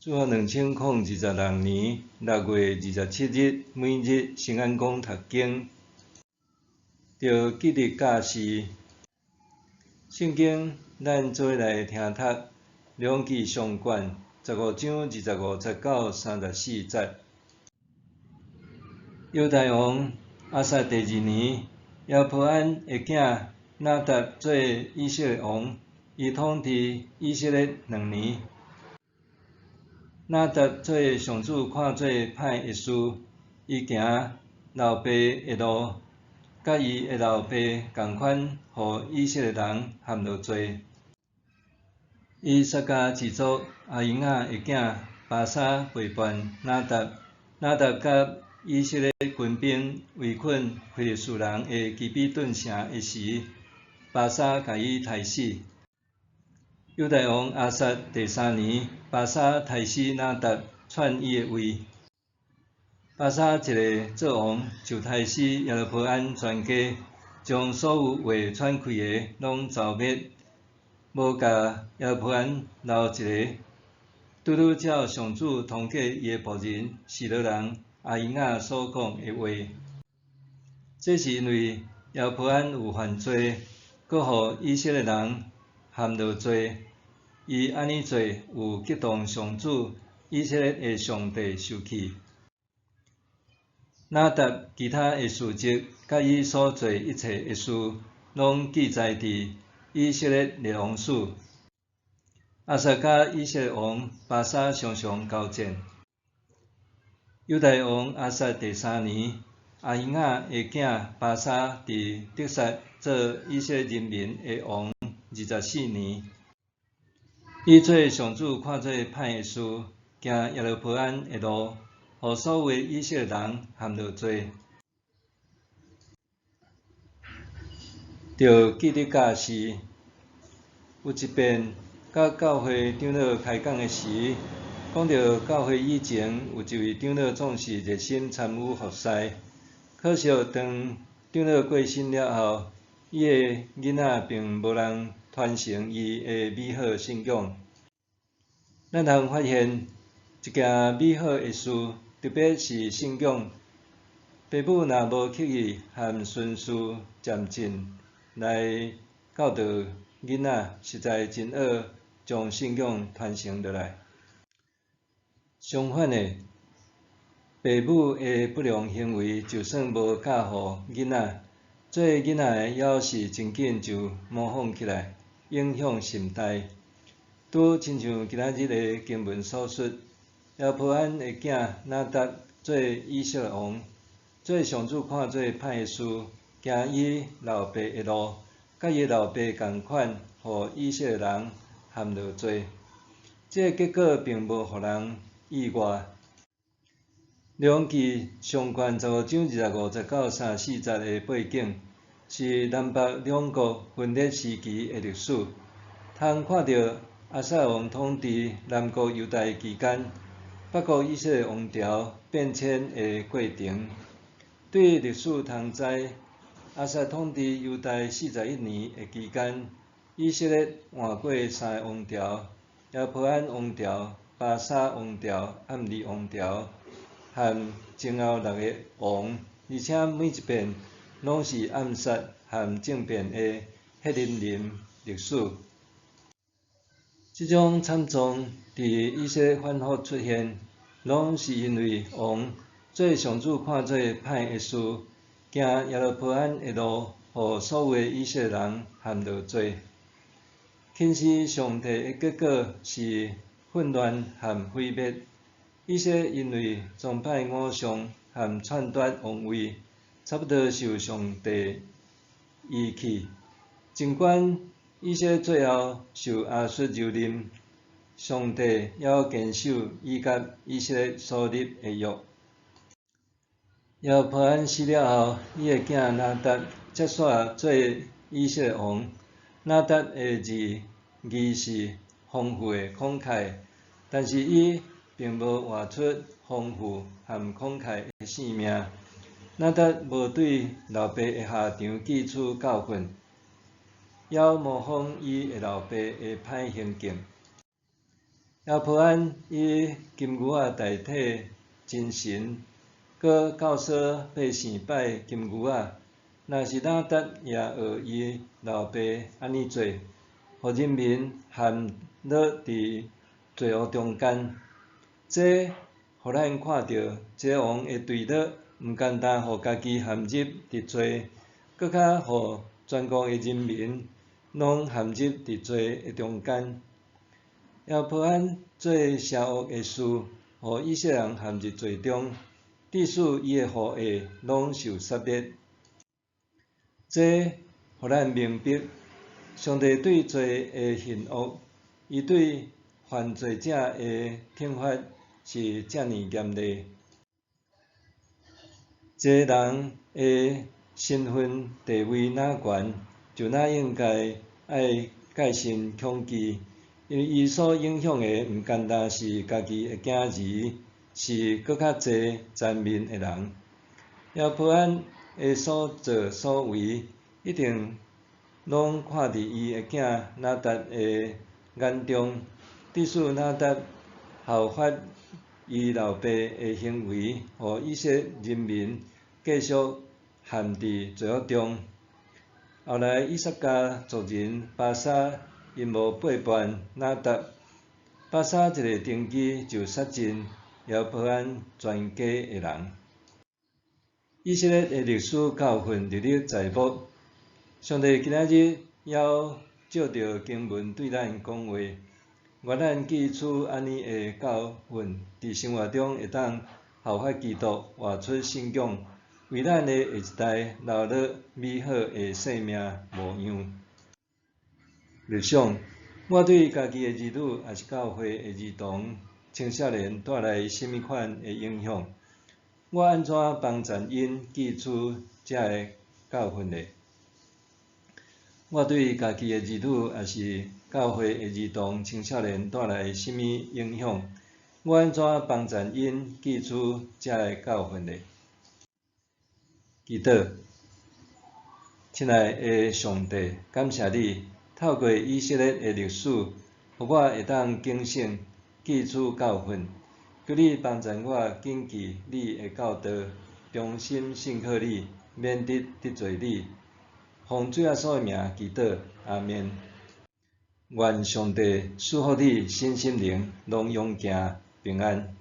主後2026年6月27日，每日聖安講讀經，著記得教示。聖經，咱做伙來聽讀《列王紀上卷》15章25節到34節。猶大王亞撒第二年，耶羅波安的囝拿答做以色列王，伊統治以色列2年。拿答做上主看做歹的事，伊行老爸的路，佮伊的老爸仝款，予以色列人陷落罪。以薩迦氏族亞希雅的囝巴沙背叛拿答，拿答佮以色列軍兵圍困非利士人的基比頓城的時，巴沙共伊刣死。猶大王亞撒第三年，巴沙刣死拿答，篡伊的位。巴沙一个做王，就刣死耶羅波安全家，將所有話喘氣的攏誅滅，無共耶羅波安留一个。拄拄照上主通過伊的僕人示羅人亞希雅所講的話。這是因為耶羅波安有犯罪，閣予以色列人陷落罪。伊按呢做，有激動上主以色列的上帝受氣。拿答其他的事蹟，佮伊所做一切的事，攏記載佇以色列列王史。亞撒佮以色列王巴沙常常交戰。猶大王亞撒第三年，亞希雅的囝巴沙佇得撒做以色列人民的王24年。伊做上主看做歹的事，行耶羅波安的路，予所有的以色列人陷落罪。著記得教示，有一遍，佮教會長老開講的時，講著教會以前有一位長老總是熱心參與服侍，可惜當長老過身了後，伊的囡仔並無人傳承伊的美好信仰。咱通發現，一件美好的事，特別是信仰，爸母若無刻意和循序漸進來教導囡仔，實在真好將信仰傳承落來。相反的，爸母的不良行為，就算無教予囡仔，做囡仔的猶是真緊就模仿起來，影響甚大。拄親像今仔日的經文所述，耶羅波安的囝拿答做以色列王，做上主看做歹的事，行伊老爸的路，佮伊老爸仝款，予以色列人陷落罪。這个結果並無予人意外。列王紀上卷15章25節到34節的背景，是南北兩國分裂時期的歷史。通看著亞撒王統治南國猶大期間，北國以色列王朝變遷的過程。對歷史通知，亞撒統治猶大41年的期間，以色列換過三个王朝：耶羅波安王朝、巴沙王朝、暗利王朝，和前後六个王，而且每一遍攏是暗殺和政變的血淋淋歷史。這種慘狀佇以色列反覆出現，攏是因為王做上主看做歹的事，行耶羅波安的路，予所有的以色列人陷落罪。輕視上帝的結果是混亂和毀滅。以色列因為崇拜偶像和篡奪王位，差不多受上帝遺棄。儘管以色列最後受亞述蹂躪，上帝猶堅守伊佮以色列所立的約。耶羅波安死了後，伊的囝拿答接續做以色列王。拿答的字義是豐富的慷慨，但是伊並無活出豐富和慷慨的生命。拿答無對老爸的下場記取教訓，猶模仿伊的老爸的歹行徑。耶波安以金牛仔代替真神，閣教唆百姓拜金牛仔。若是拿答也學伊老爸按呢做，予人民陷落佇罪惡中間。這予咱看著，這王的墜落，毋干焦予家己陷入佇罪，閣較予全國的人民攏陷入佇罪的中間。耶波安做邪惡的事，予以色列人陷入罪中，致使伊的後裔攏受殺滅。這予咱明白，上帝對罪的恨惡，伊對犯罪者的懲罰是遮爾嚴厲。一個人的身份地位若懸，就若應該愛戒慎恐懼，因為伊所影響的毋干焦是家己的囝兒，是閣較濟全面的人。耶波安的所作所為，一定攏看佇伊的囝拿答的眼中，致使拿答效法伊老爸的行為，予以色列人民繼續陷佇罪惡中。後來以薩迦族人巴沙因無背叛拿答，巴沙一个登基就殺盡耶波安全家的人。以色列的歷史教訓歷歷在目。上帝今仔日猶藉著經文對咱講話，願咱記取按呢的教訓，佇生活中會當效法基督，活出信仰，為咱的下一代留落美好的生命模樣。默想，我對家己的兒女，抑是教會的兒童、青少年帶來啥物款的影響？我按怎幫助𪜶記取這个教訓呢？我對家己的兒女，抑是教會的兒童、青少年帶來啥物影響？我按怎幫助𪜶記取這个教訓呢？祈禱，親愛的上帝，感謝你透過以色列的歷史，予我會當警醒、記取教訓。求你幫助我謹記你的教導，忠心信靠你，免得得罪你。奉主耶穌的名祈禱，阿們。願上帝賜福你身心靈攏勇健平安。